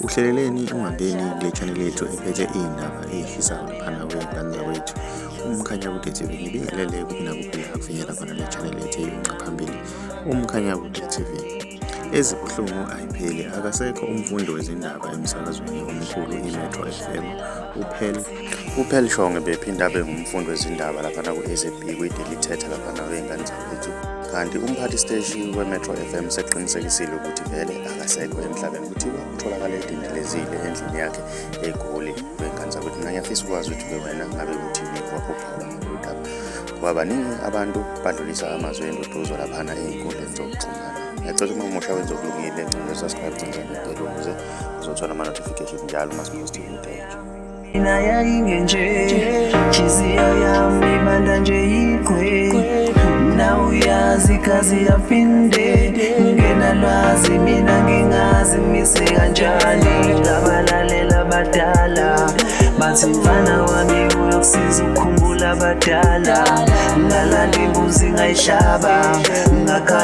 Uhleleleni ungangeni kule channel yethu ephethe iy'ndaba ey'shisayo laphana kwey'ngane zakwethu Umkhanyakude TV. Ngibingelele kuphi nakuphi la kufinyela khona le channel yethu eyinqa phambili Umkhanyakude TV. Ezibuhlungu ayipheli, akasekho umfundi wezindaba emsakazweni omkhulu iMetro FM uPearl uPearl Shongwe bephinde abe ngumfundi wezindaba laphana ku-SAB kwi-Daily Thetha laphana kwey'ngane zakwethu. Kanti umphathi siteshi weMetro FM seqinisekisile ukuthi vele akasekho emhlabeni, kuthiwa utholakale edindilezile endlini yakhe eGoli kwey'ngane zakwethu. Mina ngiyafisa ukwazi ukuthi-ke wena ngabe uthini waphupha ngalolu daba, ngoba baningi abantu badlulisa amazwi enduduzo laphana ey'nkundleni zokuxhumana. Ngiyacela uma umusha wenze okulungile, ngicela subscribe, ngicela nebhele ukuze uzothola ama-notification njalo uma siposta ividiyo entsha. Mina yayingenje nhliziyo yami ibanda nje yiqwe na uyazi igazi yaphinde ngingenalwazi mina ngingazi mise kanjani ngabalalela abadala bathi mfana wami uyokusiza ukukhumbula abadala ngalala imbuzi ngayihlaba ngakha.